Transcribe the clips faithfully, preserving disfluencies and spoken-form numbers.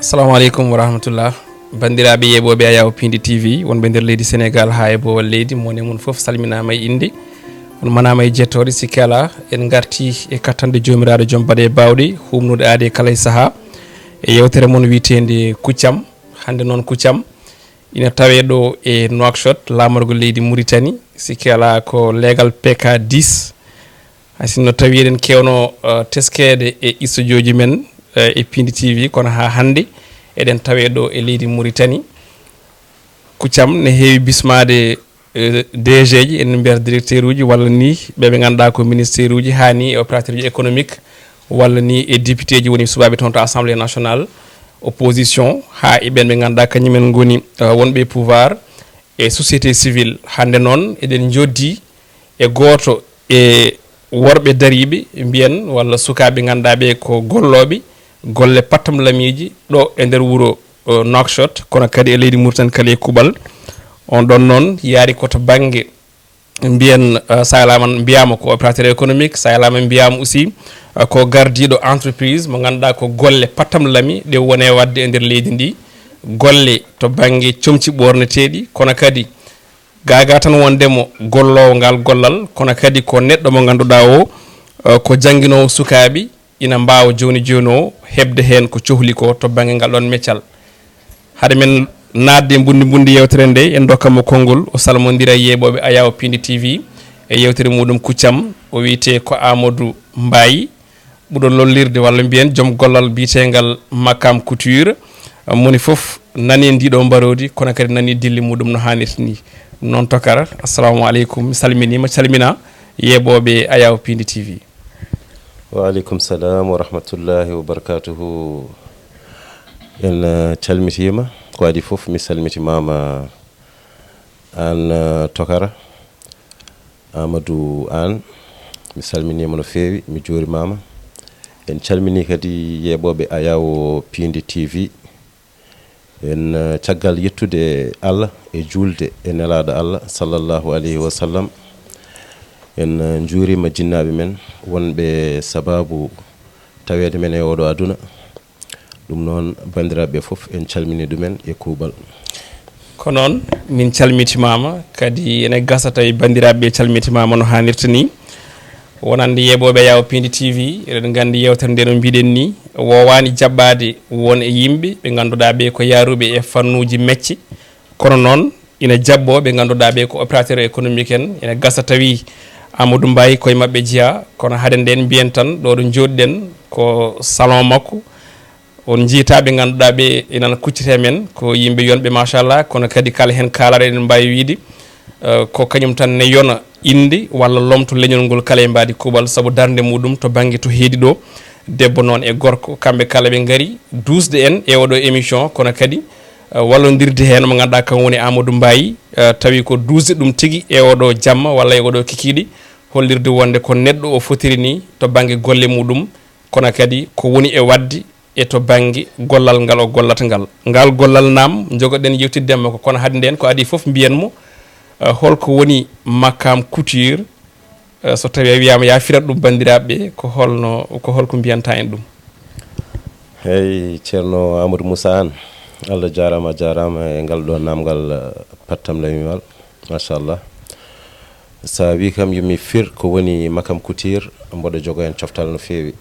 Assalamu aleykum wa rahmatullah. Banndiraaɓe yeeɓooɓe Ayaw Piindi T V, wonɓe nder leydi Senegaal haa e boowal leydi, mo ne mum fof salminaama e innde. On manaama e jettooɗe, sikke alaa, en ngartii e kattanɗe Joomiraaɗo Joom Baɗe Baawɗe, huumnude aade kala e sahaa. E yeewtere mon wiyeteende Kuccam. Hannde noon Kuccam ina tawee ɗo e Nouakchott, laamorgo leydi Mauritanie, sikke alaa ko leegal P K dix. Hay sinno tawi eɗen keewno, eh, teskeede e studio ji men, eh, e Piindi T V, kono haa hannde eɗen tawee ɗo e leydi Mauritanie. Kuccam ne heewi bismaade, eh, D G ji, en mbiyata directeur uji, walla ni ɓe ɓe ngannduɗaa ko ministère uji, haa ni e opérateur uji économique, walla ni e député ji woni suɓaaɓe toon to Assemblée nationale, opposition, haa e ɓen ɓe ngannduɗaa kañumen ngoni, eh, wonɓe e pouvoir e société civile. Hannde noon eɗen njoddi e gooto e worɓe dariiɓe, mbiyen, walla sukaaɓe ngannduɗaa ɓe ko gollooɓe golle pattam lamiiji ɗo e nder wuro, eh, Nouakchott, kono kadi e leydi Mauritanie kala e kuuɓal. On ɗon noon yaari ko to bannge, mbiyen, eh, so alaama mbiyaama ko opérateur économique, so alaama mbiyaama aussi, eh, ko gardiiɗo entreprise mo ngannduɗaa ko golle pattam lami ɗe woni e waɗde e nder leydi ndi, golle to bannge comci ɓoorneteeɗi, kono kadi gaagaa tan wondemo golloowo ngal gollal, kono kadi ko neɗɗo mo ngannduɗaa o, eh, ko jannginoowo sukaaɓe, ina mbaawa jooni jooni o heɓde heen ko cohli ko to bannge ngal ɗoon meccal. Hade men naatde e mbundi mbundi yeewtere nde, en ndokkat mo konngol, o salmondira e yeeɓooɓe Ayaw Piindi T V e yeewtere muɗum Kuccam. O wiyetee ko Amadou Mbaye, ɓurɗo lollirde walla mbiyen joom gollal biyeteengal Makam Couture. Moni fof nani ndiɗo mbaroodi, kono kadi nani dilli muɗum no haanirta ni. Ɗum noon Tokara, assalamu aleykum, mi salminiima, calmina yeeɓooɓe Ayaw Piindi T V. Wa aleykum salam wa rahmatullahi wa barakatuhu. En, eh, calmitiima. Ko adii fof, mi salmitimaama aan, eh, Tokara Amadou Aan. Mi salminiima no feewi, mi juurimaama. En calminii kadi yeeɓooɓe Ayaw Piindi T V. En, eh, caggal yettude Allah e juulde e Nelaaɗo Allah, sallallahu alayhi wa sallam, en, eh, njuuriima jinnaaɓe men wonɓe sabaabu taweede men e ooɗo aduna. Ɗum noon, banndiraaɓe ɓe fof, en calminii ɗumen e kuuɓal. Ko noon, min calmitimaama, kadi ene gasa tawi banndiraaɓe ɓe calmitimaama no haanirta ni. Wonande yeeɓooɓe Ayaw Piindi T V, eɗen nganndi yeewtere nde no mbiɗen ni, woowaani jaɓɓaade won e yimɓe ɓe ngannduɗaa ɓe ko yaaruɓe e fannuuji mecce. Kono noon, ina jaɓɓoo ɓe ngannduɗaa ɓe ko opérateur économique en, ina gasa tawi Amadou Mbaye koye maɓɓe jeyaa, kono hade nden mbiyen tan ɗo ɗo njooɗiɗen ko salon makko. On njiytaa ɓe ngannduɗaa ɓe ina kucciti e men, ko yimɓe yonɓe machallah, kono kadi kala heen kaalaɗo eɗen mbaawi wiyde, eh, ko kañum tan ne yona innde walla lomto leñol ngol kala e mbaadi kuuɓal, sabu darnde muɗum to bannge to heedi ɗo, debbo noon e gorko, kamɓe kala ɓe ngari duusde en e oɗo émission, kono kadi, eh, wallondirde heen mo ngannduɗaa kam woni Amadou Mbaye, eh, tawi ko duusde ɗum tigi e oɗo jamma walla e oɗo kikiiɗe, hollirde wonde ko neɗɗo o fotiri ni to bannge golle muɗum, kono kadi ko woni e waɗde e to bannge gollal ngal o gollata ngal. Ngal gollal naam, njogoɗen yewtidde makko, kono hade nden ko adii fof mbiyen mo, eh, holko woni Makam Couture, eh, so tawi a wiyaama ya firat ɗum banndiraaɓe ɓe, ko holno, ko holko mbiyanta en ɗum? Hey, Ceerno Amadou Moussa Anne, Allah jaaraama, a jaaraama e ngal ɗo naamngal, eh, pattam lamiwal. Machallah. So a wii kam yo mi fir ko woni Makam Couture, mboɗo jogo heen coftal no feewi.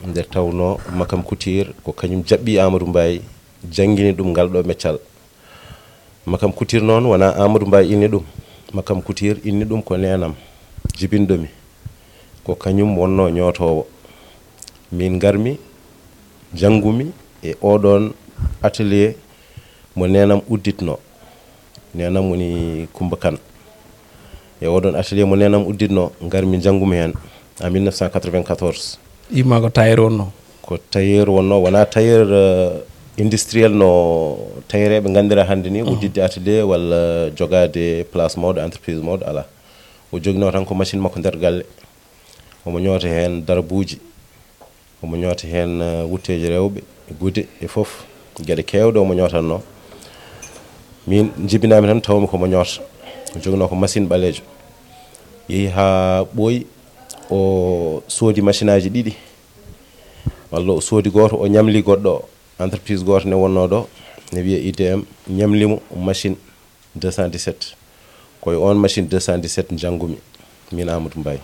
Nde tawnoo Makam Couture ko kañum jaɓɓi Amadou Mbaye, janngini ɗum ngal ɗo meccal. Makam Couture noon wonaa Amadou Mbaye inni ɗum. Makam Couture inni ɗum ko neenam jibinɗo mi. Ko kañum wonnoo ñootoowo. Min ngarmi, njanngumi e oɗoon atelier mo neenam udditnoo. Neenam woni Coumba Kane. E oɗoon atelier mo neenam udditnoo, ngarmi njanngumi heen en mille neuf cent quatre-vingt-quatorze. Imma ko tailleur wonnoo? Ko tailleur wonnoo, wonaa tailleur, eh, industriel no tailleur ɓe nganndira hannde ni, udditde atelier walla jogaade place mawɗo, entreprise mawɗo, alaa. O joginoo tan ko machine makko nder galle. Omo ñoota heen darbuuji, omo ñoota heen, eh, wutteeji rewɓe, gude e fof. Geɗe keewɗe omo ñootannoo. Min njibinaami tan, tawmi ko mo ñoota. O joginoo ko machine ɓaleejo. Yehi haa ɓooyi, o soodi machine aji ɗiɗi. Walla o soodi gooto, o ñamli goɗɗo o. Entreprise gooto ne wonnoo ɗo, ne wiyee I D M, ñamli mo machine deux cent dix-sept. Ko e oon machine deux cent dix-sept njanngumi, miin Amadou Mbaye.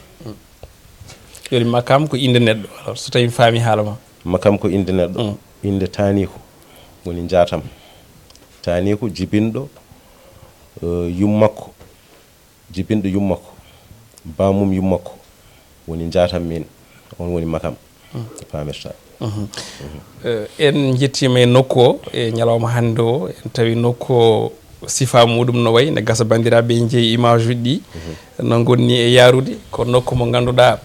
Joni makam ko innde neɗɗo, alors, so tawi mi faami haala ma. Makam ko innde neɗɗo, innde taaniiko woni njaatam. Taaniiko jibinɗo eh, yummakko, jibinɗo yummakko, baamum yummakko woni njaatam miin, oon woni makam. Paamirta. Eh, en njettiima e nokku o e ñalawma hannde o, en tawi nokku o sifa muɗum no wayi, ne gasa banndiraaɓe en jeyi image uji ɗi no ngonni e yaarude. Ko nokku mo ngannduɗaa,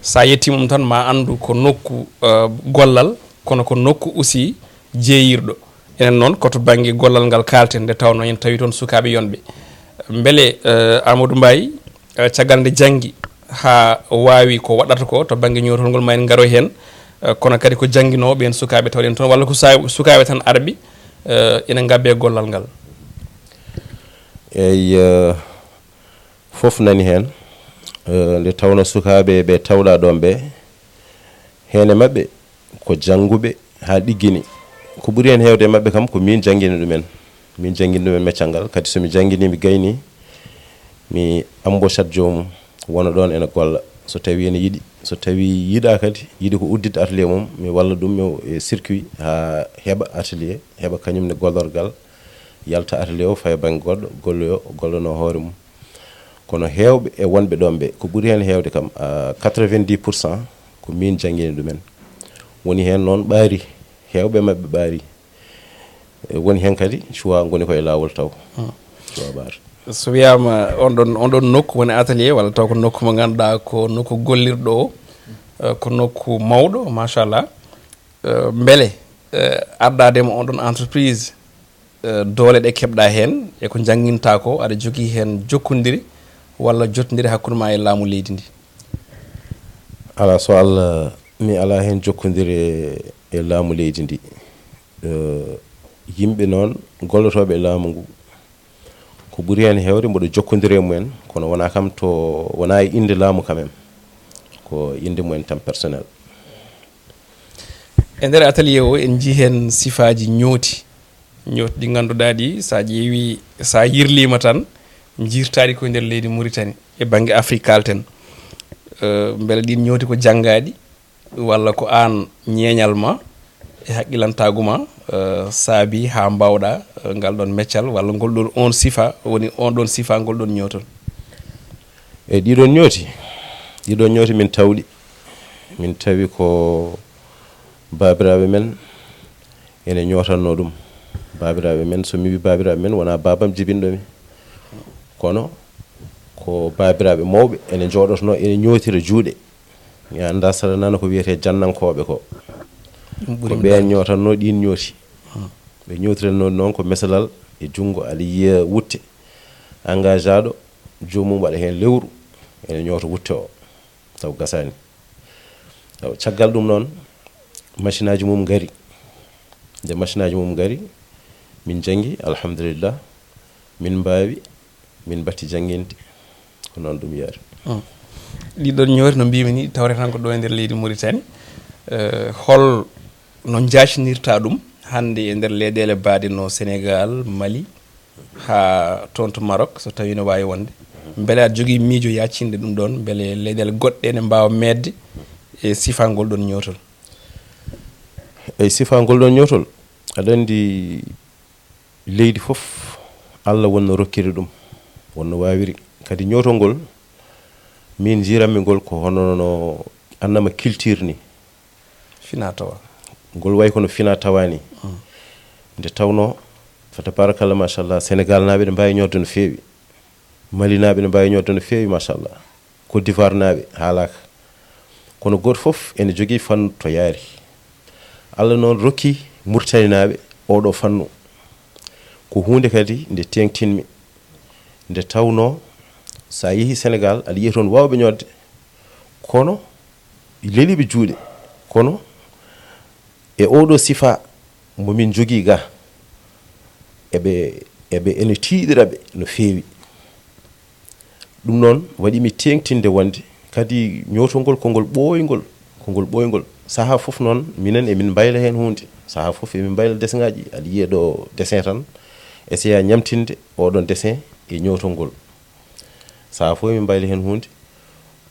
so a yettiima ɗum tan ma anndu ko nokku eh, gollal, kono ko nokku aussi jeeyirɗo. Enen noon, ko to bannge gollal ngal kaalten, nde tawnoo en tawi toon sukaaɓe yonɓe. Mbele eh, Amadou Mbaye, eh, caggal nde janngi haa waawi ko waɗata ko to bannge ñootol ngol, ma en ngaro heen, eh, kono kadi ko jannginooɓe en sukaaɓe tawɗen toon, walla ko sa- sukaaɓe tan arɓe eh, ina ngabbe gollal ngal? Eyi, eh, fof nani heen. Eh, nde tawnoo sukaaɓe ɓe tawɗaa ɗoon ɓe, heen e maɓɓe ko jannguɓe haa ɗiggini. Ko ɓuri heen heewde e maɓɓe kam ko miin janngini ɗumen. Miin janngini ɗumen meccal ngal. Kadi so mi janngini, mi gayni, mi embauchat joomum, wona ɗoon ene golla. So tawii ene yiɗi, so tawii yiɗaa kadi, yiɗi ko udditde atelier mum, mi walla ɗum e circuit haa heɓa atelier, heɓa kañum ne gollorgal, yalta atelier o, faya bannge goɗɗo, golloyo, gollanoo hoore mum. Kono heewɓe e wonɓe ɗoon ɓe, ko ɓuri heen heewde kam, ah, quatre-vingt-dix pour cent ko miin janngini ɗumen. Woni heen noon ɓaari, heewɓe maɓɓe ɓaari. E woni heen kadi cuwa ngoni ko e laawol taw. Cuwa ɓaari. So wiyaama on ɗon, on ɗon nokku woni atelier, walla taw ko nokku mo ngannduɗaa ko nokku gollirɗo o, eh, ko nokku mawɗo, machallah. Eh, mbele eh, ardaade mo on ɗon entreprise, eh, doole ɗe keɓɗa heen e ko njannginta ko, aɗa jogii heen jokkondire walla jottondire hakkunde ma e laamu leydi ndi? Alaa, so Allah, mi alaa heen jokkondire e laamu leydi ndi. Eh, yimɓe noon gollotooɓe e laamu ngu, ko ɓuri heen heewde mboɗo jokkondire e mumen, kono wonaa kam to, wonaa e innde laamu quand même, ko innde mumen tan personnel. E nder atelier o, en njii heen sifaaji ñooti, ñooti ɗi ngannduɗaa ɗi, so a ƴeewi, so a yirliima tan, njiirtaaɗi ko e nder leydi Mauritanie, e bannge Afrique kaalten. Eh, mbele ɗiin ñooti ko janngaaɗi, walla ko aan ñeeñal ma e haqqilantaagu ma eh, saabi haa mbaawɗa eh, ngal ɗoon meccal, walla ngol ɗoon, on sifa, woni on ɗoon sifa, ngol ɗoon ñootol? E ɗiɗon ñooti, ɗiɗon ñooti min tawɗi, min tawi ko baabiraaɓe men ene ñootannoo ɗum. Baabiraaɓe men, so mi wii baabiraaɓe men, wonaa baabam jibinɗo mi, kono ko baabiraaɓe mawɓe ene njooɗotnoo, ene ñootira juuɗe. Mi anndaa saɗa nana ko wiyetee jannankooɓe ko. Ko ɓeen ñootannoo ɗiin ñooti. Ɓe ñootiranoo noon ko mesalal e junngo, aɗa yiya wutte, engagaaɗo, joomum waɗa heen lewru, ene ñoota wutte o, taw gasaani. Taw caggal ɗum noon, machinaaji mum ngari. Nde machinaaji mum ngari, min njanngi, alhamdulillah, min mbaawi, min mbatti jannginde. Ko noon ɗum yahri. Ɗiɗon ñooti, no mbiimi ni, tawrete tan ko ɗo e nder leydi Mauritanie. Eh, hol no njaacinirta ɗum hannde e nder leyɗeele baaɗe no Sénégal, Mali, haa toon to Maroc, so tawii no waawi wonde? Mbele aɗa jogii miijo yaaccinde ɗum ɗoon, mbele leyɗeele goɗɗe ene mbaawa meeɗde e sifangol ɗoon ñootol? E sifangol ɗoon ñootol, aɗa anndi leydi fof, Allah wonno rokkiri ɗum, wonno waawiri. Kadi ñootol ngol, min njiiranmi ngol ko hono no annama culture ni. Fina tawa. Ngol wayi kono fina tawa ni. Nde tawnoo, fa tabarakallah, machallah, Sénégal naaɓe ne mbaawi ñootde no feewi. Mali naaɓe ne mbaawi ñootde no feewi, machallah. Côte d'Ivoire naaɓe haalaaka. Kono gooto fof ene jogii fannu to yaari. Allah noon rokki Muritaninaaɓe ooɗoo fannu. Ko huunde kadi nde teeŋtinmi. Nde tawnoo, so a yehii Senegaal, aɗa yiya toon waawɓe ñootde, kono leliiɓe juuɗe. Kono e ooɗoo sifaa mo min njogii ga, eɓe, eɓe, ene tiiɗira ɓe no feewi. Ɗum noon waɗi mi teeŋtinde wonde kadi ñootol ngol ko ngol ɓooyngol, ko ngol ɓooyngol. Sahaa fof noon, minen emin mbayla heen huunde. Sahaa fof emin mbayla dessin ngaji. Aɗa yiya ɗo dessin tan, essaya ñamtinde oɗon dessin e ñootol ngol. Sahaa fof emin mbayla heen huunde.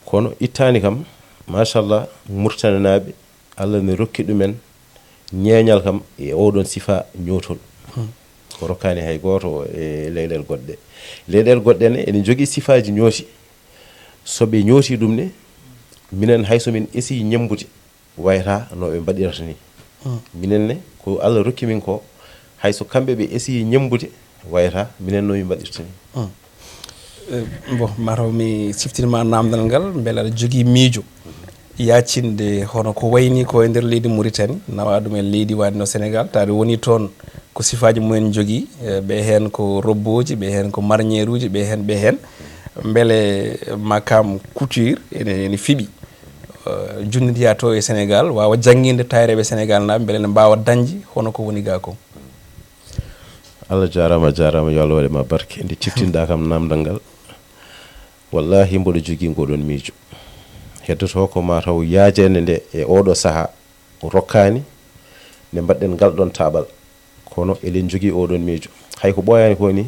Kono ittaani kam, machallah, Muritaninaaɓe, Allah ne rokki ɗumen ñeeñal kam e oɗon sifa ñootol. Ko rokkaani hay gooto e leyɗeele goɗɗe. Leyɗeele goɗɗe ne, ene njogii sifaaji ñooti. So ɓe ñooti ɗum ne, minen hay so min esi ñemmbude, wayata no ɓe mbaɗirata ni. Minen ne, ko Allah rokki min ko, hay so kamɓe ɓe esi ñemmbude, wayata minen no min mbaɗirta ni. Eh, bon, mataw mi siftinma namdal ngal, mbele aɗa jogii miijo yaacinde hono ko wayni ko e nder leydi Mauritanie, nawa ɗum e leydi wayno Sénégal, taade woni toon ko sifaaji mumen jogii, eh, ɓe heen ko robbooji, ɓe heen ko marñeeruuji, ɓe heen, ɓe heen. Mbele Makam Couture ene, ene fiɓi, eh, junndiya to e Sénégal, waawa jannginde tayreeɓe Sénégal naaɓe, mbele ne mbaawa dañde hono ko woni gaa ko. Allah jaaraama, a jaaraama, yo Allah waɗe ma barke. Nde ciftinɗaa kam namdal ngal, wallahi mboɗo jogii ngoɗon miijo. Heddoto ko mataw yaajeende nde e oɗo sahaa rokkaani nde mbaɗɗen ngal ɗon taaɓal. Kono eɗen njogii oɗon miijo. Hay ko ɓooyaani ko ni,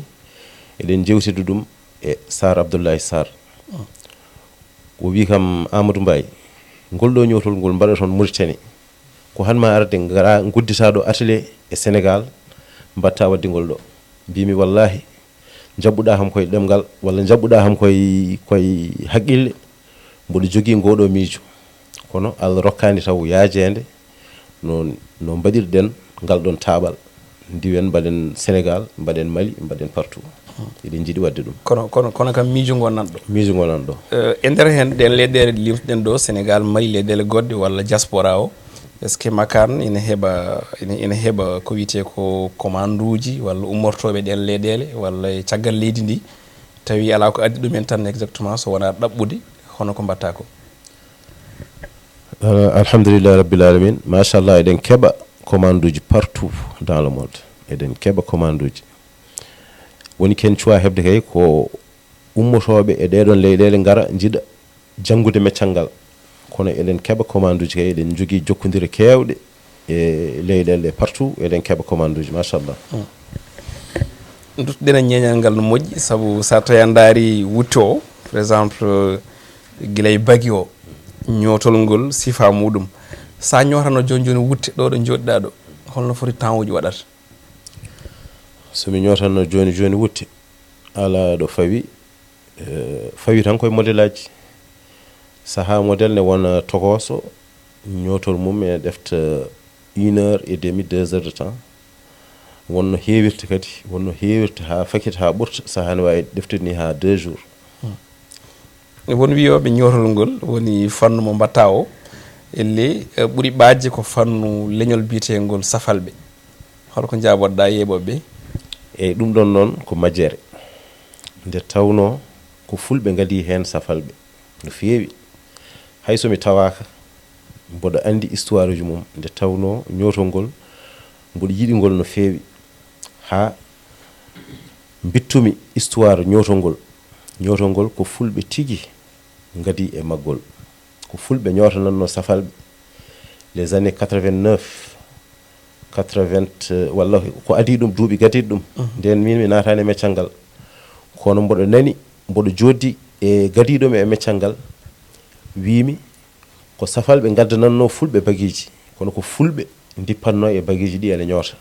eɗen njewtida ɗum e Saar Abdullahi Saar. O wii kam, Amadou Mbaye, ngol ɗo ñootol ngol mbaɗaton Mauritanie, ko han ma arde ngara nguddita ɗo atelier e Sénégal, mbatta waɗde ngol ɗo. Mbimi, wallahi, jaɓɓuɗaa kam koye ɗemngal, walla jaɓɓuɗaa kam koye, koye haqqille, mboɗo jogii ngoo ɗoo miijo. Kono Allah rokkaani taw yaajeende no, no mbaɗirɗen ngal ɗoon taaɓal. Ndiwen, mbaɗen Sénégal, mbaɗen Mali, mbaɗen partout. Eɗen njiɗi waɗde ɗum. Kono, kono, kono kam miijo ngo nan ɗo. Miijo ngo nan ɗo. Eh, e nder heen ɗeen leyɗeele limtuɗen ɗo, Sénégal, Mali, leyɗeele goɗɗe walla diaspora o, est-ce que Makane ina heɓa, ina, ina heɓa ko wiyetee ko commande uji walla ummortooɓe ɗeen leyɗeele walla e caggal leydi ndi, tawi alaa ko addi ɗum en tan exactement so wonaa ɗaɓɓude hono ko mbaɗta ko? Eh, alhamdulillahi rabbil alamin, machallah, eɗen keɓa commande uji partout dans le monde. Eɗen keɓa commande uji. Woni ken cuwa heɓde kay ko ummotooɓe e ɗee ɗoon leyɗeele ngara njiɗa janngude meccal ngal. Kono eɗen keɓa commande uji kay, eɗen njogii jokkondire keewɗe e leyɗeele ɗe partout, eɗen keɓa commande uji, machallah. Nduttoɗen e ñeeñal ngal no moƴƴi, sabu so tawii a ndaari wutte o, par exemple, gila e bagi o, ñootol ngol, sifa muɗum. So a ñootano jooni jooni wutte ɗo ɗo njooɗiɗaa ɗo, holno foti temps uji waɗata? So mi ñootano jooni jooni wutte, alaa ɗo fawi, eh, fawi tan koye modelaaji. Sahaa model ne wona tokooso, ñootol mum ene ɗefta une heure et demie, deux heures de temps. Wonno heewirta kadi, wonno heewirta haa fakita haa ɓurta, sahaa ne waawi ɗeftude ni haa deux jours. Won wiyooɓe ñootol ngol woni fannu mo mbaɗta o, ellee, eh, ɓuri ɓaajde ko fannu leñol biyeteengol safalɓe. Hol ko njaabotoɗaa yeeɓooɓe ɓe? Eyi, ɗum ɗoon noon ko majjere. Nde tawnoo ko fulɓe ngadii heen safalɓe no feewi. Hay so mi tawaaka, mboɗo anndi histoire uji mum, nde tawnoo ñootol ngol mboɗo yiɗi ngol no feewi. Haa mbittumi histoire ñootol ngol. Ñootol ngol ko fulɓe tigi ngadii e maggol. Ko fulɓe ñootanannoo safalɓe les années quatre-vingt-neuf, quatre-vingts, walla ko adii ɗum, duuɓi gadiiɗi ɗum. Ndeen miin mi naataani e meccal ngal. Kono mboɗo nani, mboɗo jooɗdi e gadiiɗo mi e meccal ngal, wiimi ko safalɓe ngaddanannoo fulɓe bagiiji, kono ko fulɓe ndippannoo e bagiiji ɗi ene ñoota.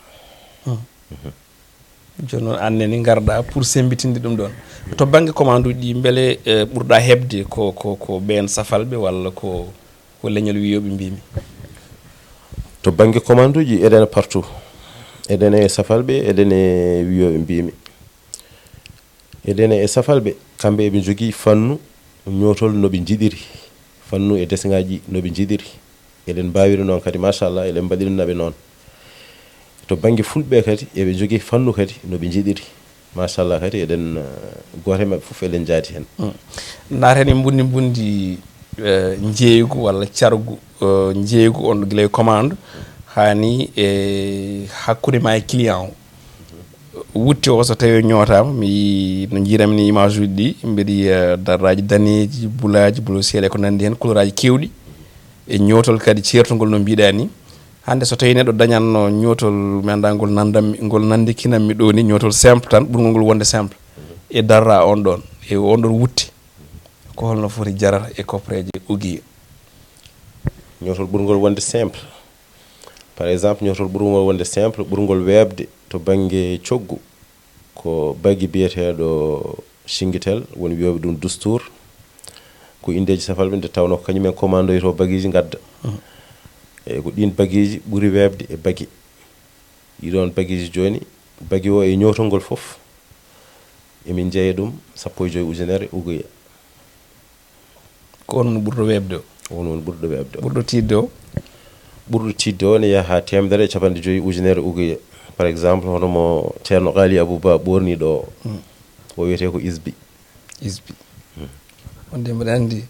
Jooni noon, aan nene ngarɗaa pour semmbitinde ɗum ɗoon. To bannge commande uji ɗi, mbele, eh, ɓurɗaa heɓde ko, ko, ko ɓeen safalɓe walla ko, ko leñol wiyooɓe mbimi? To bannge commande uji, eɗen partout. Eɗen e safalɓe, eɗen e wiyooɓe mbimi. Eɗen e safalɓe, kamɓe eɓe njogii fannu ñootol no ɓe njiɗiri, fannu e dessin ngaji no ɓe njiɗiri. Eɗen mbaawiri noon kadi, machallah, eɗen mbaɗirina ɓe noon. To bannge fulɓe kadi, eɓe njogii fannu kadi no ɓe njiɗiri. Machallah, kadi eɗen, eh, gooto e maɓɓe fof eɗen njaadi heen. Naaten e mbunndi mbunndi, eh, njeeygu walla cargu, eh, njeeygu on gila e commande, haa ni e hakkunde ma e client o. Wutte o so tawii o ñootaama, mi yii no njiirammi ni image uji ɗi, mbeɗa yiya daraaji daneeji, bulaaji, bulu seeɗa e ko nanndi heen, couleur aji keewɗi. e ñootol kadi ceertungol no mbiɗa ni. Hannde so tawi neɗɗo dañatno ñootol mi annda ngol nandammi, ngol nandikinammi ɗo ni, ñootol simple tan, ɓurngol ngol wonde simple. E darra on ɗon, e on ɗon wutte. Ko holno foti jarata e koppareeje ugiye? Ñootol ɓurngol wonde simple. Par exemple, ñootol ɓurngol wonde simple, ɓurngol weeɓde to bannge coggu, ko bagi biyeteeɗo Shingitel, woni wiyooɓe ɗum dustour. Ko inndeeji safalɓe nde tawnoo ko kañum en commandoytoo bagiiji ngadda. Eyi, ko ɗiin bagiiji ɓuri weeɓde e bagi. Ɗiɗoon bagiiji jooni, bagi o e ñootol ngol fof, emin njeya ɗum sappo e joy ujunere uguye. Ko on woni ɓurɗo weeɓde o? Won woni ɓurɗo weeɓde o. Ɓurɗo tiiɗde o? Ɓurɗo tiiɗde o ne yaha haa teemedere e capanɗe joy ujunere uguye. Par exemple, hono mo Ceerno Qaali Abou Ba ɓoorni ɗo o. O wiyetee ko Isbi. Isbi. Wonde mbiɗa anndi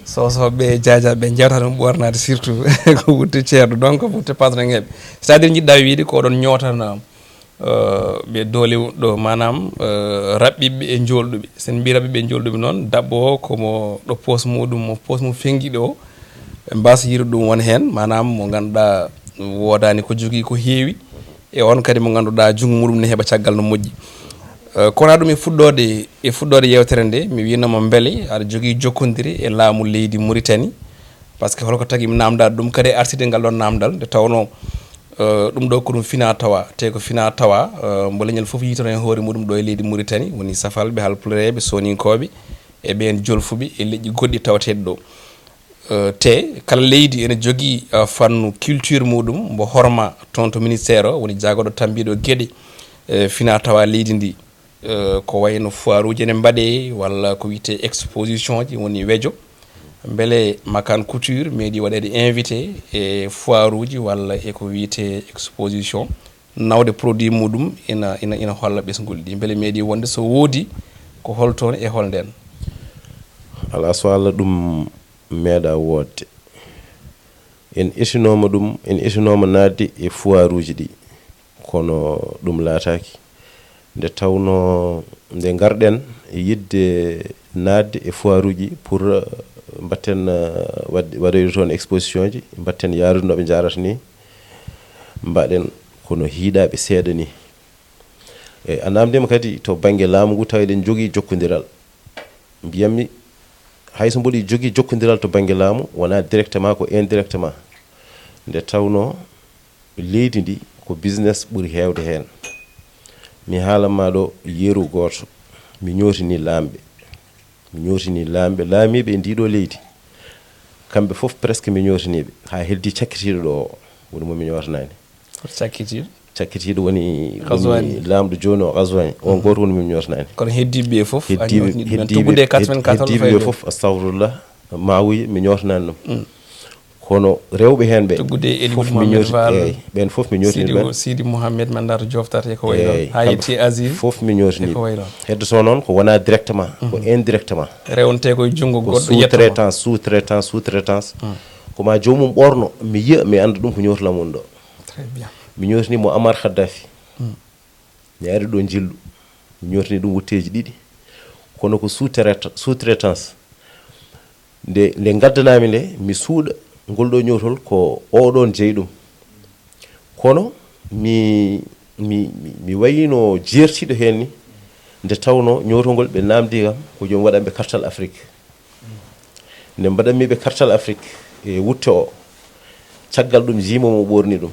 soosooɓe e jaajaaɓe ɓe njewta ɗum ɓoornaade surtout ko wutte ceerɗo, donc wutte patron ŋeɓe. C'est-à-dire njiɗɗa wiide ko oɗon ñootana ɓe doole ɗo, maanaam raɓɓiɓɓe e njoolɗuɓe. So en mbi raɓɓiɓɓe e njoolɗuɓe noon, daɓɓo o ko mo ɗo poos muɗum, mo poos mum fenngi ɗo, ɓe mbasa yirude ɗum won heen, maanaam mo ngannduɗaa woodaani ko jogii ko heewi, e on kadi mo ngannduɗaa junngo muɗum ne heɓa caggal no moƴƴi. Eh, kono ɗum e fuɗɗoode, e fuɗɗoode yewtere nde, mi wiinoma mbele aɗa jogii jokkondire e laamu leydi Mauritanie, parce que holko tagi mi namdaade ɗum kadi e artirde ngal ɗon namdal, nde tawnoo, eh, ɗum ɗo ko ɗum fina tawa, te ko fina tawa, eh, mbo leñol fof yitono e hoore muɗum ɗo e leydi Mauritanie, woni safalɓe, halpulereɓe, soninkooɓe, e ɓeen jolfuɓe e leƴƴi goɗɗi tawateeɗi ɗo. Eh, te kala leydi ene jogii, eh, fannu culture muɗum, mbo horma toon to ministère o, woni jaagoɗo tambiɗo geɗe, eh, fina tawa leydi ndi. Eh, ko wayno foire uji ene mbaɗe, walla ko wiyetee exposition ji, woni wejo. Mbele Makan Couture meeɗi waɗeede invité e foire uji, walla e ko wiyetee exposition, nawde produit muɗum ina, ina, ina holla ɓesnguuli ɗi? Mbele meeɗi wonde, so woodi, ko hol toon e hol ndeen? Alaa so Allah, ɗum meeɗa woodde. En etinooma ɗum, en etinooma naatde e foire uji ɗi, kono ɗum laataaki. Nde tawnoo, nde ngarɗen e yiɗde naatde e foire uji pour, eh, mbaɗten, eh, waɗ-, waɗoyde toon exposition ji, mbaɗten yaarude no ɓe njaarata ni, mbaɗen kono hiiɗaaɓe seeɗa ni. E a naamndiima kadi to bannge laamu ngu, tawa eɗen njogii jokkondiral. Mbiyammi, hay so mboɗo jogii jokkondiral to bannge laamu, wonaa directement, ko indirectement. Nde tawnoo leydi ndi ko business ɓuri heewde heen. Mi haalan ma ɗo yeru gooto, mi ñootini laamɓe. Mi ñootini laamɓe, laamiiɓe e ndii ɗoo leydi. Kamɓe fof presque mi ñootiniiɓe, haa heddii cakkitiiɗo ɗo o, woni mo mi ñootanaani. Hoto cakkitiiɗo? Cakkitiiɗo woni, woni laamɗo jooni o, Gazouani. On gooto woni mo mi ñootanaani. Kono heddiiɓe ɓe fof a ñootini ɗumen, tuggude e quatre-vingt-quatorze heddiiɓe ɓe fof, astahfirullah, Maawuye, mi ñootanaani ɗum. Kono rewɓe heen ɓe, tuggude e Eli fof mi Mouhamed ñooti-, Fall, eey, ɓeen fof mi ñootini Sidi, ɗumen. Sidi Mouhamed, Mandato Joftata e ko wayi noon. Eey, haa yetti Aziz, fof mi ñootini. E ko wayi noon. Heddotoo noon ko wonaa directement, ko indirectement. Rewontee ko e junngo goɗɗo, sous-traitance, sous-traitance, sous-traitance. Ko maa joomum ɓoorno, mi yiya, mi annda ɗum ko ñootol am woni ɗo. Très bien. Mi ñootini mo Amar Khaddafi. Mi ari ɗo njillu, mi ñootini ɗum wutteeji ɗiɗi. Kono ko sous-traita-, sous-traitance. Nde, nde ngaddanaami nde, mi suuɗa ngol ɗo ñootol ko oɗoon jeyi ɗum. Kono mi, mi, mi, mi wayino jeertiiɗo heen ni, nde tawnoo ñootol ngol ɓe naamndii kam ko joom waɗanɓe kartal Afrik. Nde mbaɗanmi ɓe kartal Afrik e wutte o, caggal ɗum jiimo mo ɓoorni ɗum.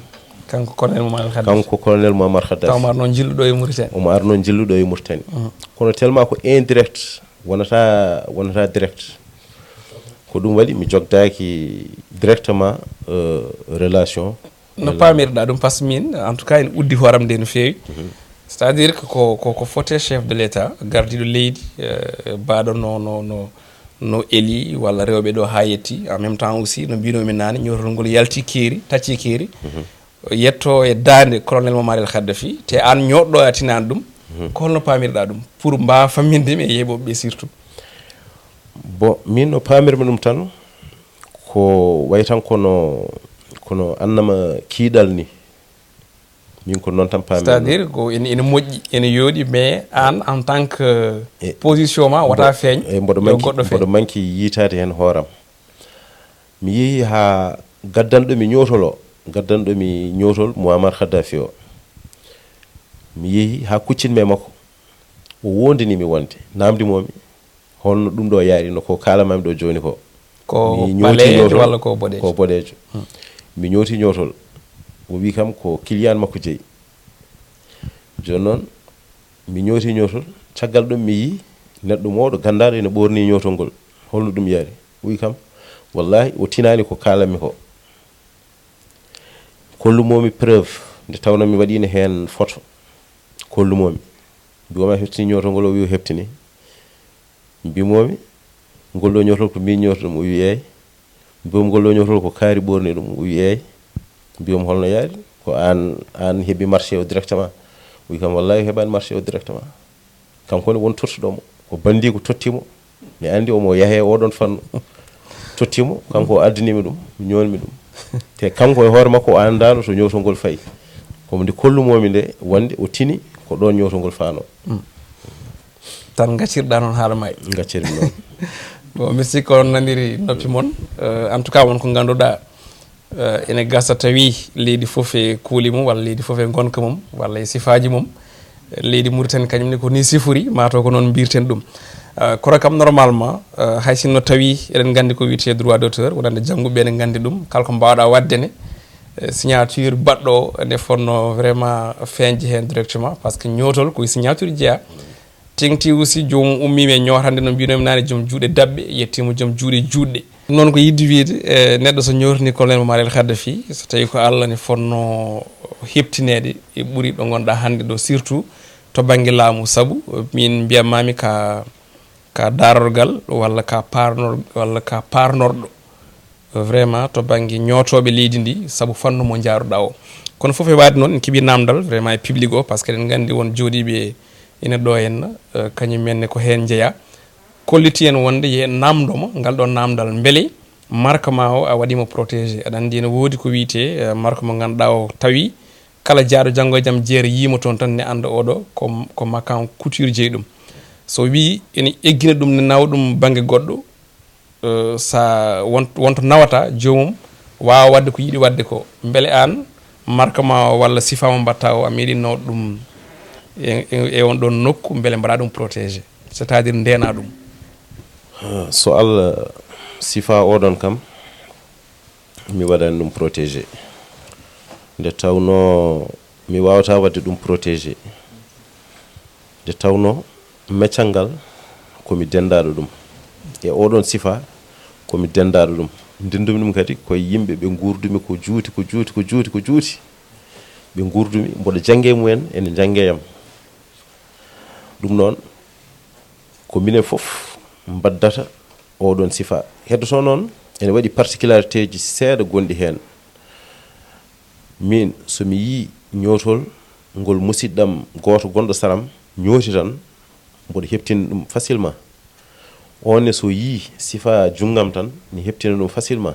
Kanko colonel Mouammar Khaddafi. Kanko colonel Mouammar Khaddafi. Taw omo arno jilluɗo e Mauritanie. Omo arno jilluɗo e Mauritanie. Mhm. Kono tellement ko indirect, wonata, wonata direct. Ko ɗum waɗi mi jogdaaki directement, euh, relation. No paamirɗa ɗum, par ce que min, en tout cas, ene uddi hooram nde no feewi. Mhm. C'est-à-dire que ko, ko, ko fotee chef de l'État, gardiiɗo leydi, euh, baaɗo no, no, no, no eli walla rewɓe ɗo haa yetti. En même temps aussi, no mbinomi naane, ñootol ngol yalti keeri, tacci keeri. Mhm. Yetto e daande colonel Mouammar El Khaddafi, te aan ñootɗo a tinaani ɗum. Mhm. Ko holno paamirɗa ɗum? Pour mbaawa famminde mi e yeeɓooɓe ɓe surtout. Bon, min no paamirmi ɗum tan, ko way tan kono, kono annama kiiɗal ni. Min ko noon tan paamirmi. C'est-à-dire ko ene, ene moƴƴi, ene yooɗi, mais aan en tant que, e, position ma wata feeñ, e, mboɗo manki, goɗɗo feeñ. Mboɗo manki yiitaade heen hooram. Mi yehi haa gaddanɗo mi ñootol o, gaddanɗo mi ñootol Muammar Khaddafi o. Mi yehi haa kuccinmi e makko. O woondini mi wonde, naamndi mo mi, holno ɗum ɗo yaari, no ko kaalamami ɗo jooni ko. Ko Mi ñooti ɓaleejo ñootol, walla ko boɗeejo? Ko boɗeejo. Hmm. Mi ñooti ñootol. O wi kam ko client makko jeyi. Jooni noon, mi ñooti ñootol. Caggal ɗum, mi yii neɗɗo mawɗo, ganndaaɗo, ene ɓoorni ñootol ngol. Holno ɗum yaari? O wi kam, wallahi, o tinaani ko kaalammi ko. Kollumomi preuve, nde tawno mi waɗino heen photo. Kollumomi. Mbiyomi a heɓtini ñootol ngol, o wi o heɓtini. Mbimomi, ngol ɗo ñootol ko min ñooti ɗum, o wi eey. Mbiyomi, ngol ɗo ñootol ko kaari ɓoorni ɗum, o wi eey. Mbiyomi, holno yaari? Ko aan, aan heɓi marché o directement? O wi kam, wallahi, o heɓaani marché o directement. Kanko ne won tottuɗo mo, ko banndiiko totti mo. Mi anndi omo yahee oɗon fannu. Totti mo, kanko o addani mi ɗum, mi ñoolmi ɗum. Te kanko e hoore makko o anndaano to ñootol ngol fayi. Komo nde kollumomi nde, wonde o tini ko ɗoon ñootol ngol faano. Tan gaccirɗa noon haala maayi. Gaccirmi noon. Bon, mi sikki on naniri noppi mon. Euh, en tout cas, won ko ngannduɗaa, euh, ene gasa tawi leydi fof e kuuli mum, walla leydi fof e ngonka mum, walla e sifaaji mum. Leydi Mauritanie kañum ne ko ni sifori, mataw ko noon mbirten ɗum. Euh, kono kam, normalement, euh, hay sinno tawi eɗen nganndi ko wiyetee droit d'auteur, wonande jannguɓe ɓe ne nganndi ɗum, kala ko mbaawɗa waɗde ne, euh, signature baɗɗo o ne fotno vraiment feeñde heen directement, par ce que ñootol ko e signature jeyaa. Teŋti aussi, joomum ummiima e ñootande no mbiynomi naane, joom juuɗe daɓɓe, yettiima joom juuɗe juutɗe. Ɗum noon ko yiɗde wiyde, e neɗɗo so ñootanii colonel Muammar El Khaddafi, so tawii ko Allah ne fotno heɓtineede e ɓuri ɗo ngonɗaa hannde ɗo, surtout to bannge laamu, sabu min mbiyatmaami ka, ka daarorgal walla ka paarnor-, walla ka paarnorɗo, vraiment, to bannge ñootooɓe leydi ndi, sabu fannu mo njaaruɗaa o. Kono fof e waade noon, en keɓii naamndal vraiment e public o, par ce que eɗen nganndi won jooɗiiɓe ina ɗo henna, euh, kañum en ne ko heen njeyaa. Kolliti en wonde yo en naamndo mo ngal ɗo naamndal, mbele marque ma o a waɗii mo protégé? Aɗa anndi ene woodi ko wiyetee, euh, marque mo ngannduɗaa o tawi kala jaaɗo janngo e jam jeere yii mo toon tan ne annda oɗo ko, ko Makan Couture jeyi ɗum. So wii ene eggina ɗum ne nawa ɗum bannge goɗɗo, euh, sa won, wonto nawata joomum waawa waɗde ko yiɗi waɗde ko. Mbele aan marque ma o walla sifaa mo mbaɗta o a meeɗi nawde ɗum e, e, e on ɗon nokku, mbele mbaɗa ɗum protégé, c'est-à-dire ndeena ɗum? So Allah sifaa oɗon kam, mi waɗani ɗum protégé. Nde tawnoo mi waawata waɗde ɗum protégé. Nde tawnoo meccal ngal ko mi denndaaɗo ɗum. E oɗon sifaa ko mi denndaaɗo ɗum. Ndenndumi ɗum kadi ko e yimɓe ɓe nguurdumi ko juuti, ko juuti, ko juuti, ko juuti. Ɓe nguurdumi, mboɗo jannge mumen, ene njannge yam. Ɗum noon, ko minen fof mbaddata oɗon sifaa. Heddoto noon, ene waɗi particularitéji seeɗa gonɗi heen. Miin, so mi yii ñootol ngol musiɗɗam gooto gonɗo saram ñooti tan, mboɗo heɓtina ɗum facilement. Oon ne, so yii sifaa junngam tan, mi heɓtina ɗum facilement.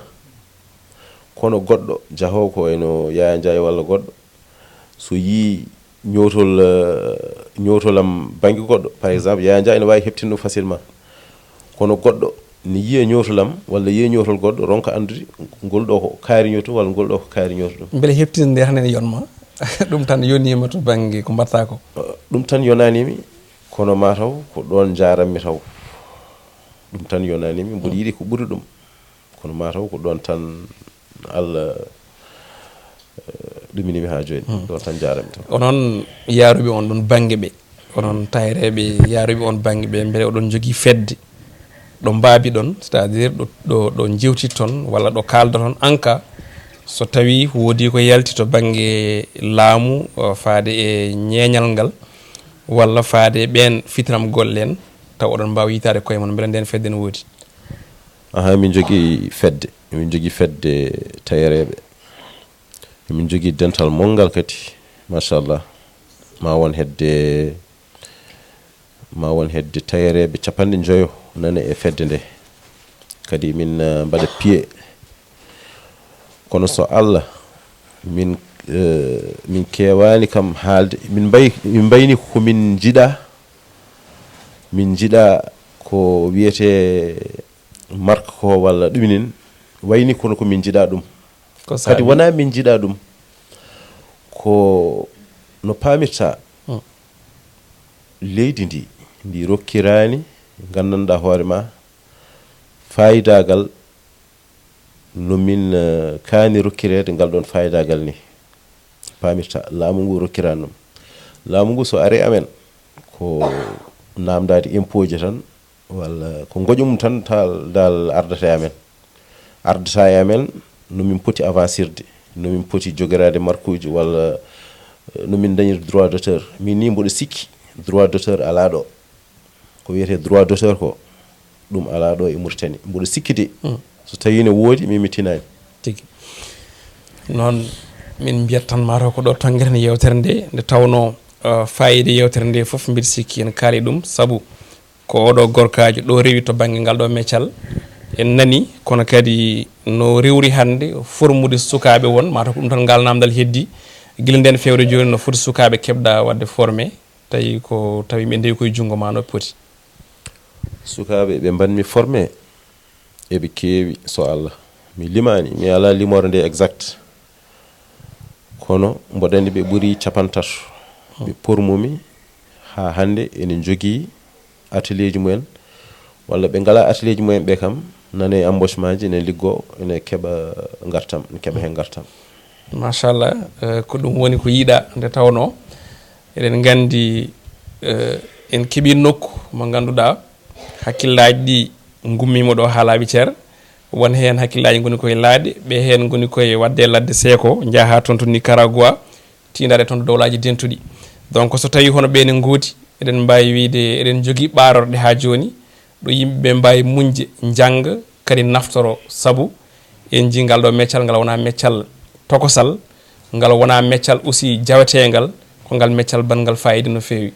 Kono goɗɗo jahoowo ko wayno Yaya Ndiaye walla goɗɗo, so yii ñootol, eh, ñootol am bannge goɗɗo, par exemple, Yaya Ndiaye ene waawi heɓtinde ɗum facilement. Kono goɗɗo ne yiya ñootol am walla yiya ñootol goɗɗo, ronka anndude ngol ɗo ko kaari ñootol walla ngol ɗo ko kaari ñootol ɗum. Mbele heɓtinde nde tan ene yonma? Ɗum tan yoniima to bannge ko mbaɗta ko? Eh, ɗum tan yonaani mi, kono mataw ko ɗoon njaarammi taw. Ɗum tan yonaani mi, mboɗo yiɗi ko ɓuri ɗum. Kono mataw ko ɗoon tan Allah, eh, ɗuminimi haa jooni. Hmm. Ɗoon tan njaarami tan. Onon yaaruɓe on ɗon bannge ɓe, onon tayereeɓe yaaruɓe on bannge ɓe, mbele oɗon njogii fedde ɗo mbaabi ɗon, c'est-à-dire ɗo, ɗo, ɗo njewtitton walla ɗo kaaldoton en cas so tawii woodii ko yalti to bannge laamu, eh, faade e ñeeñal ngal walla faade e ɓeen fitnam golle en, taw oɗon mbaawa yiytaade koye mon, mbele ndeen fedde ne woodi? Aha, emin njogii fedde. Emin njogii fedde tayereeɓe. Emin njogii dental monngal kadi, machallah. Ma won hedde, ma won hedde tayereeɓe capanɗe njoyo nana e fedde nde. Kadi min, eh, mbaɗa piye. Kono so Allah, min, eh, min keewaani kam haalde. Min mbay-, min mbayni ko min njiɗaa. Min njiɗaa ko wiyetee marque ko walla ɗuminin, wayni kono ko min njiɗa ɗum. Ko kadi saabi wona min njiɗa ɗum, ko no paamirta. Hmm. Leydi ndi, ndi rokkiraani, nganndanɗaa hoore ma, faayidagal no min, eh, kaani rokkireede ngal ɗoon faayidagal ni. Paamirta, laamu ngu rokkiraani ɗum. Laamu ngu so ari amen, ko naamndaade impôt ji tan, walla ko ngoƴa mum tan tal dal ardata e amen. Ardata e amen no min poti avancirde, no min poti jogoraade markuuji, walla, eh, no min dañir droit d'auteur. Min ni mboɗo sikki droit d'auteur alaa ɗo. Ko wiyetee droit d'auteur ko, ɗum alaa ɗo e Mauritanie. Mboɗo sikki de, hmm, so tawii ne woodi, min mi tinaani. Tigi. Noon, min mbiyat tan mataw ko ɗo tonngeten yewtere nde, nde tawnoo, eh, faayiida yewtere nde fof mbiɗa sikki en kaali ɗum, sabu ko oɗo gorkaajo ɗo rewi to bannge ngal ɗo meccal. En nani, kono kadi no rewri hannde formude sukaaɓe won, mataw ko ɗum tan ngal naamndal heddi. Gila nden feewde jooni, no foti sukaaɓe keɓɗa waɗde formé, tawi ko, tawi ɓe ndewi koye junngo ma no poti? Sukaaɓe ɓe mbanmi formé, eɓe keewi, so Allah. Mi limaani, mi alaa limoore nde exact. Kono mboɗo anndi ɓe ɓuri capantato. Ɓe pormumi haa hannde ene njogii atelier ji mumen, walla ɓe ngalaa atelier ji mumen ɓe kam, nane e embauchement ji, ene liggoo, ene keɓa ngartam, ene keɓa heen ngartam. Machallah, eh, ko ɗum woni ko yiɗa nde tawnoo eɗen nganndi, eh, en keɓii nokku mo ngannduɗaa hakkillaaji ɗi ngummiima ɗo haa laaɓi cer. Won heen hakkillaaji ngoni koye laaɗe, ɓe heen ngoni koye waɗde ladde seeko, njaha toon to Nicaragua, tiindaade toon to dowlaaji dentuɗi. Donc, so tawii hono ɓe ne ngoodi, eɗen mbaawi wiyde eɗen njogii ɓaarorɗe haa jooni, ɗo yimɓe ɓe mbaawi muñde, njannga, kadi naftoro, sabu en njii ngal ɗo meccal, ngal wonaa meccal tokosal, ngal wonaa meccal aussi jaweteengal, ko ngal meccal banngal faayiida no feewi.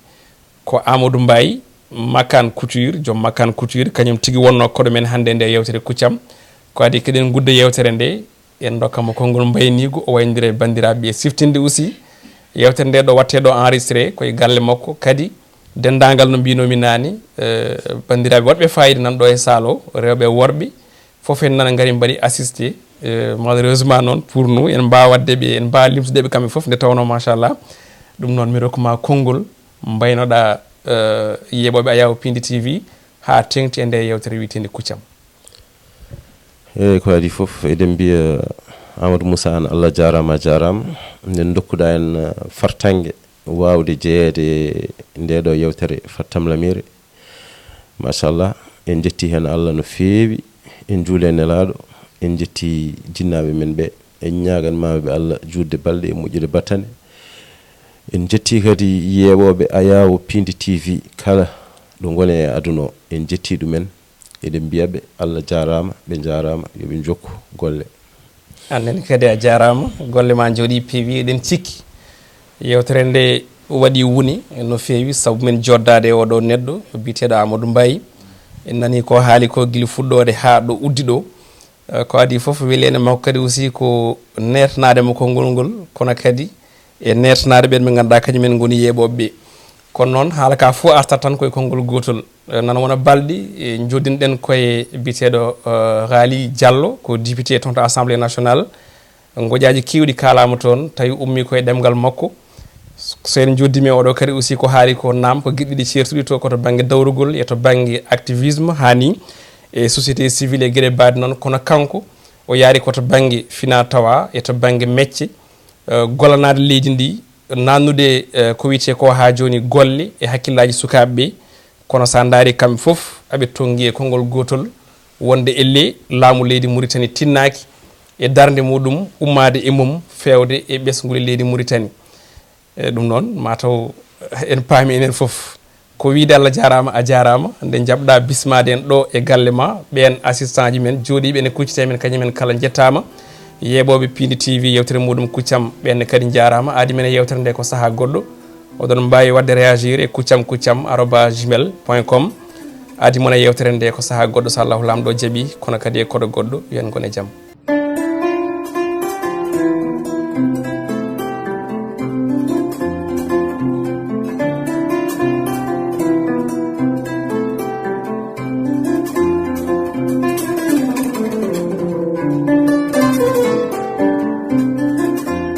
Ko Amadou Mbaye, Makan Couture, joom Makan Couture, kañum tigi wonnoo koɗo men hannde e nde yewtere Kuccam. Ko adii keɗen ngudda yewtere nde, en ndokka mo konngol mbayniigu, o waynodira e banndiraaɓe ɓe siftinde aussi yewtere nde ɗo waɗtee ɗo enregistré, koye galle makko. Kadi denndaangal no mbiinoomi naane, eh, banndiraaɓe waɗɓe faayiida nan ɗo e saal o, rewɓe e worɓe, fof en nana ngari mbaɗi assisté. Eh, malheureusement noon pour nous, en mbaawa waɗde ɓe, en mbaawa limtude ɓe kamɓe fof, nde tawnoo machallah. Ɗum noon mi rokku ma konngol mbaynoɗa, eh, yeeɓooɓe Ayaw Pindi T V haa teeŋti e nde yewtere wiyeteende Kuccam. Eeyi, ko adii fof, eɗen mbiya Amadou Moussa Anne, Allah jaaraama, a jaaraama. Nde ndokkuɗaa en, eh, fartaŋŋe waawde jeyeede e nde ɗo yewtere Fattam Lamiire. Machallah, en njetti heen Allah no feewi, en njuuli e Nelaaɗo, en njetti jinnaaɓe men ɓe, en ñaaganmaɓe Allah juutde balɗe e moƴƴude battane. En njetti kadi yeeɓooɓe Ayaw Pindi T V kala ɗo ngoni e aduna o, en njetti ɗumen. Eɗen mbiya ɓe, Allah jaaraama, ɓe njaaraama, yo ɓe njokku golle. Aan nene kadi a jaaraama, golle ma njooɗii peewi, eɗen cikki yewtere nde waɗi wuni no feewi, sabu men joddaade e oɗo neɗɗo biyeteeɗo Amadou Mbaye. En nani ko haali ko gila fuɗɗoode haa ɗo uddi ɗo. Eh, ko adii fof, weleende makko kadi aussi ko neetanaade mo konngol ngol, kono kadi e neetanaade ɓeen ɓe ngannduɗaa kañum en ngoni yeeɓooɓe ɓe. Kono noon, haala ka fof artat tan koye konngol gootol. Eh, nana wona balɗi, eh, njoddinɗen koye biyeteeɗo, eh, Ghali Diallo, ko député toon to Assemblée nationale. Ngoƴaaji keewɗi kaalaama toon, tawi ummii koye ɗemngal makko. So en njoddii e oɗo kadi aussi ko haali ko, naam, ko geɗe ɗiɗi ceertuɗi to, ko to bannge dawrugol e to bannge activisme, haa ni e société civile e geɗe mbaɗe noon. Kono kanko, o yaari ko to bannge fina tawa e to bannge mecce, eh, gollanaade leydi ndi, naatnude, eh, ko wiyetee ko haa jooni golle e hakkillaaji sukaaɓe ɓe. Kono so a ndaari kamɓe fof, aɓe tonngi e konngol gootol, wonde ellee laamu leydi Mauritanie tinnaaki e darnde muɗum ummaade e mum feewde e ɓesnguuli leydi Mauritanie. E ɗum noon, mataw en paami enen fof. Ko wiyde Allah jaaraama, a jaaraama, nde njaɓɗaa bismaade en ɗo e galle ma, ɓeen assistant ji men jooɗiiɓe ene kuccita e men, kañum en kala njettaama. Yeeɓooɓe Pindi T V yewtere muɗum Kuccam, ɓeen ne kadi njaaraama. Aadi men e yewtere nde ko sahaa goɗɗo. Oɗon mbaawi waɗde réagir e kuccam kuccam arobase gmail point com. Aadi mon e yewtere nde ko sahaa goɗɗo, so Allahu Laamɗo jaɓii, kono kadi e koɗo goɗɗo, yo en ngon e jam.